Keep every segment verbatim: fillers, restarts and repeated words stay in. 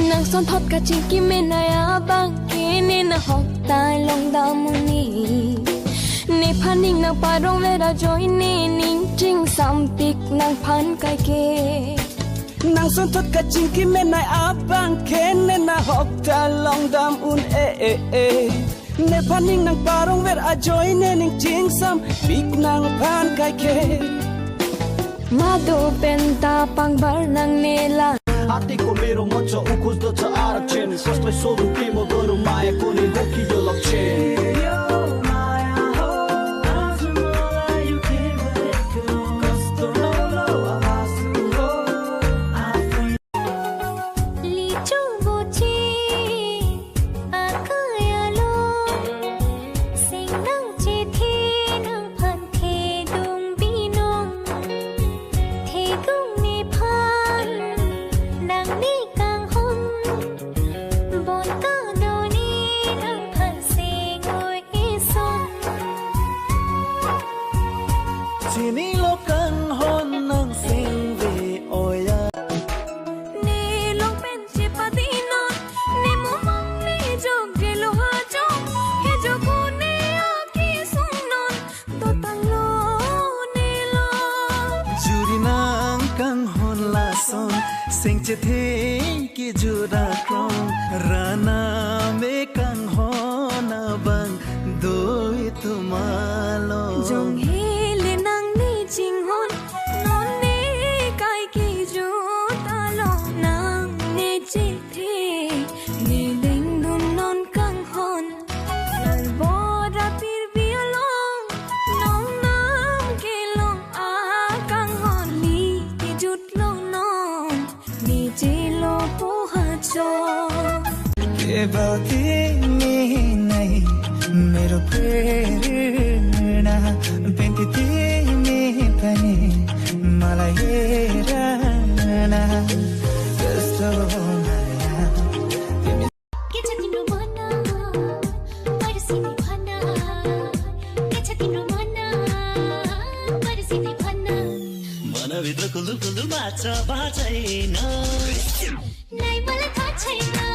Nang sonthot kachingki menei abang ke ne nahok ta longdam un-e. Nephan ning nangparong ver ajoine ning chingsampik nangphan kaike. Nang sonthot kachingki menei abang ke ne nahok ta longdam un-e. Nephan ning nangparong ver ajoine ning chingsampik nangphan kaike. Madu penta pangbar nangne lang. Hati ko mero mocho ukus do cha arak chen. Kosle sodu ke mo doru maya koni hoki yo lok chen. Lichu boche akai along, seng nangchethe nangphan thedung binong, thedung nephan nangne kanghon, bon kadone nangphan seng oi eson. Chinilo kanghon nang seng ve oya. Ne long pen chepadinon, ne mumang ne jok jelo ha jok, he jok ne aki sungnon, dotanglo ne lo. Juri nang kanghon lason, seng chethe kejut akrong, rana me kanghon abang doi tumalo. Jong hele nangne chinghon, non ne kai kejut along nangne chethe, ne dengdun non kanghon. Lalbora pirbi along, non nam kelong akanghon, li kejut long non. Nijelo poha cho. Kebati me nai, mero prerna, pentiti me pani, mala ye rana, kasto maya. Kechatin romana, pada sini pana. Kechatin romana, pada sini pana. Mana vidra kulu kulu bacha bacha ina. Nai mala tha chai na.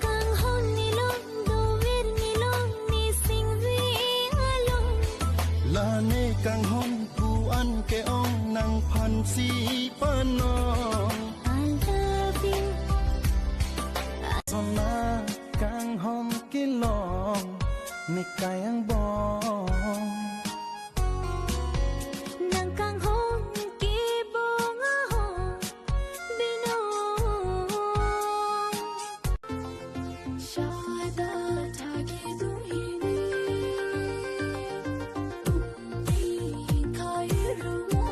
Kanghon ne long, dovir ne long, ne singvi along. Lane kanghon pu an ke-ong nangphan si panong. I love you. Sona kanghon kelong, ne kai angbong. Nang kanghon kebong ahong binong. Shada thagi duhini. Tumpi khai rumo.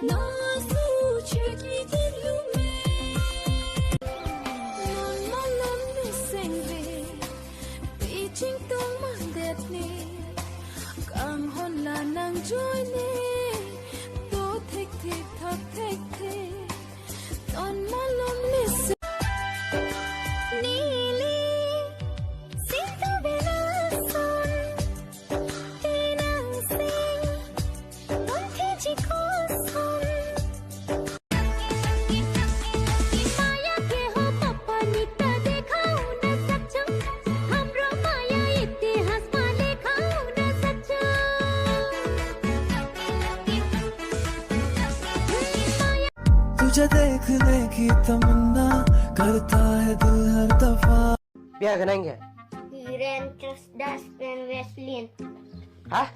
Na su cheki dilume. Non malam ne sengve. Piching tung mandet ne, kanghon la nang joy ne, do thek thek thak thek thek, ton malom ne se. Neli, sing tu bela son, tinang sing. Maya ke ho papa nita dekha na sakchang, hamro maya itihas ma lekha na sakchang. तुझे देखने की तमन्ना करता है दिल हर दफा। Pia kenang ke? Hiren Trusdas pen Vaseline. Hah?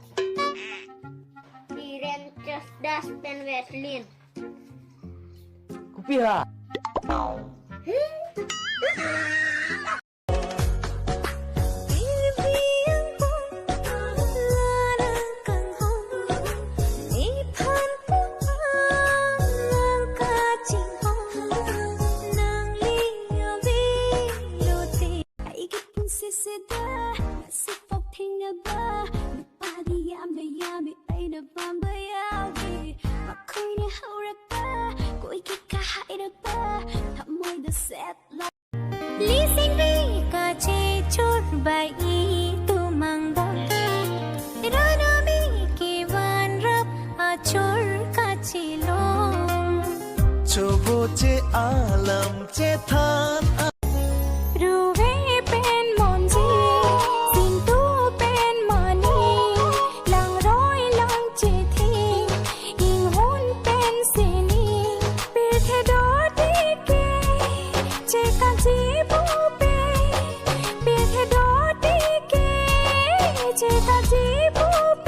Hiren Trusdas pen Vaseline. Kopi ha? Seseda, sipok thingna ba, padi yame yame aina bang ba yagi, makoi ne haurak ba, koi ke kahai rak ba, thamoi da set la. Li sing bi, Chekaji pu